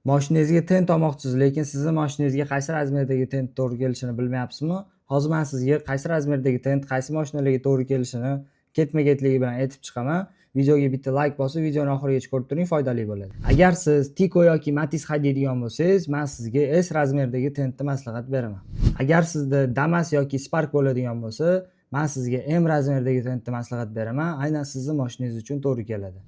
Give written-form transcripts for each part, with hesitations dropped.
Moshinangizga tent olmoqchisiz, lekin sizni moshinangizga qaysi razmerdagi tent to'g'ri kelishini bilmayapsizmi? Hozir men sizga qaysi razmerdagi tent qaysi mashinalarga to'g'ri kelishini ketma-ketligi bilan aytib chiqaman. Videoga bitta like bosib, videoni oxirigacha ko'rib turing, foydali bo'ladi. Agar siz Tico yoki Matiz haydaydigan bo'lsangiz, men sizga S razmerdagi tentni maslahat beraman. Agar sizda Damas yoki Spark bo'ladigan bo'lsa, men sizga M razmerdagi tentni maslahat beraman. Aynan sizni mashinangiz uchun to'g'ri keladi.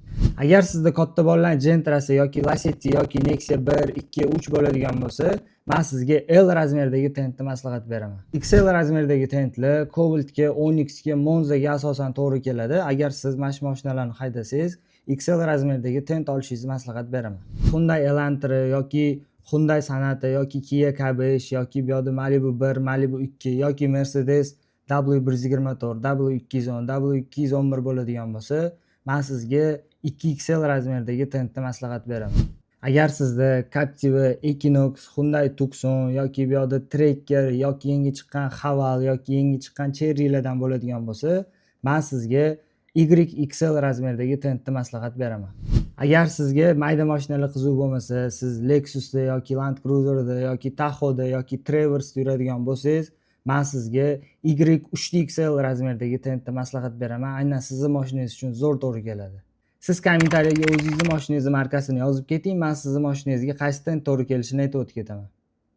Agar sizda katta bolalar Gentrasi yoki Lacetti yoki Nexia 1, 2, 3 bo'ladigan bo'lsa, men sizga L razmerdagi tentni maslahat beraman. XL razmerdagi tentlar Cobaltga, Onixga, Monzaga asosan to'g'ri keladi. Agar siz mana shu mashinalarni haydasangiz, XL razmerdagi tent olishingizni maslahat beraman. Hyundai Elantra yoki Hyundai Sonata yoki Kia K5 yoki bu yoqda Malibu 1, Malibu 2 yoki Mercedes W124, W210, W211 bo'ladigan bo'lsa, men sizga 2XL razmerdagi tentni maslahat beraman. Agar sizda Captiva, Equinox, Hyundai Tucson yoki bu yoqda Tracker yoki yangi chiqqan Haval yoki yangi chiqqan Chery'lardan bo'ladigan bo'lsa, men sizga YXL razmerdagi tentni maslahat beraman. Agar sizga mayda mashinalar qiziq bo'lmasa, siz Lexusda yoki Land Cruiserda yoki Tahoe'da yoki Traverse'da yuradigan bo'lsangiz, men sizga Y3XL razmerdagi tentni maslahat beraman. Aynan sizni mashinangiz uchun zo'r to'g'ri keladi. Siz kommentariyaga o'zingizni mashinangizni markasini yozib keting, men sizni mashinangizga qaysi tent to'g'ri kelishini aytib o'tib ketaman.